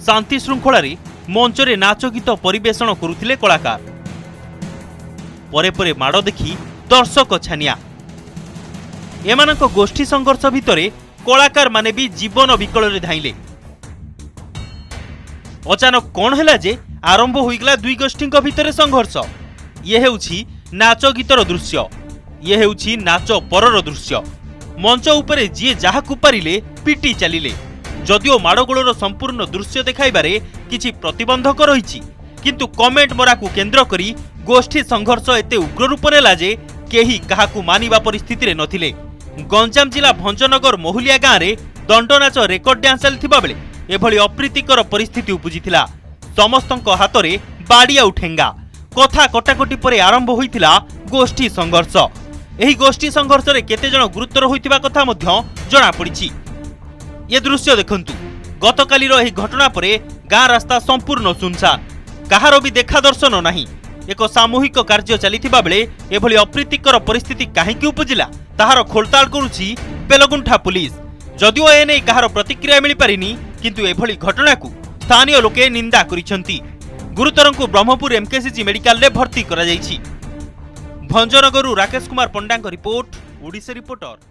ଶାନ୍ତି ଶୃଙ୍ଖଳାରେ ମଞ୍ଚରେ ନାଚ ଗୀତ ପରିବେଷଣ କରୁଥିଲେ କଳାକାର। ପରେ ପରେ ମାଡ଼ ଦେଖି ଦର୍ଶକ ଛାନିଆ। ଏମାନଙ୍କ ଗୋଷ୍ଠୀ ସଂଘର୍ଷ ଭିତରେ କଳାକାରମାନେ ବି ଜୀବନ ବିକଳରେ ଧାଇଁଲେ। ଅଚାନକ କ'ଣ ହେଲା ଯେ ଆରମ୍ଭ ହୋଇଗଲା ଦୁଇ ଗୋଷ୍ଠୀଙ୍କ ଭିତରେ ସଂଘର୍ଷ? ଇଏ ହେଉଛି ନାଚ ଗୀତର ଦୃଶ୍ୟ, ଇଏ ହେଉଛି ନାଚ ପରର ଦୃଶ୍ୟ। ମଞ୍ଚ ଉପରେ ଯିଏ ଯାହାକୁ ପାରିଲେ ପିଟି ଚାଲିଲେ। ଯଦିଓ ମାଡ଼ଗୋଳର ସମ୍ପୂର୍ଣ୍ଣ ଦୃଶ୍ୟ ଦେଖାଇବାରେ କିଛି ପ୍ରତିବନ୍ଧକ ରହିଛି, କିନ୍ତୁ କମେଣ୍ଟ ମରାକୁ କେନ୍ଦ୍ର କରି ଗୋଷ୍ଠୀ ସଂଘର୍ଷ ଏତେ ଉଗ୍ର ରୂପ ନେଲା ଯେ କେହି କାହାକୁ ମାନିବା ପରିସ୍ଥିତିରେ ନଥିଲେ। ଗଞ୍ଜାମ ଜିଲ୍ଲା ଭଞ୍ଜନଗର ମହୁଲିଆ ଗାଁରେ ଦଣ୍ଡନାଚ ରେକର୍ଡ ଡ୍ୟାନ୍ସ ଚାଲିଥିବା ବେଳେ ଏଭଳି ଅପ୍ରୀତିକର ପରିସ୍ଥିତି ଉପୁଜିଥିଲା। ସମସ୍ତଙ୍କ ହାତରେ ବାଡ଼ି ଆଉ ଠେଙ୍ଗା। କଥା କଟାକଟି ପରେ ଆରମ୍ଭ ହୋଇଥିଲା ଗୋଷ୍ଠୀ ସଂଘର୍ଷ। ଏହି ଗୋଷ୍ଠୀ ସଂଘର୍ଷରେ କେତେଜଣ ଗୁରୁତର ହୋଇଥିବା କଥା ମଧ୍ୟ ଜଣାପଡ଼ିଛି। ଏ ଦୃଶ୍ୟ ଦେଖନ୍ତୁ। ଗତକାଲିର ଏହି ଘଟଣା ପରେ ଗାଁ ରାସ୍ତା ସମ୍ପୂର୍ଣ୍ଣ ସୁନସାନ, କାହାର ବି ଦେଖା ଦର୍ଶନ ନାହିଁ। ଏକ ସାମୂହିକ କାର୍ଯ୍ୟ ଚାଲିଥିବା ବେଳେ ଏଭଳି ଅପ୍ରୀତିକର ପରିସ୍ଥିତି କାହିଁକି ଉପୁଜିଲା, ତାହାର ଖୋଳତାଡ଼ କରୁଛି ବେଲଗୁଣ୍ଠା ପୁଲିସ। ଯଦିଓ ଏନେଇ କାହାର ପ୍ରତିକ୍ରିୟା ମିଳିପାରିନି, କିନ୍ତୁ ଏଭଳି ଘଟଣାକୁ ସ୍ଥାନୀୟ ଲୋକେ ନିନ୍ଦା କରିଛନ୍ତି। ଗୁରୁତରଙ୍କୁ ବ୍ରହ୍ମପୁର ଏମ୍କେସିଜି ମେଡିକାଲରେ ଭର୍ତ୍ତି କରାଯାଇଛି। ଭଞ୍ଜନଗରରୁ ରାକେଶ କୁମାର ପଣ୍ଡାଙ୍କ ରିପୋର୍ଟ, ଓଡ଼ିଶା ରିପୋର୍ଟର।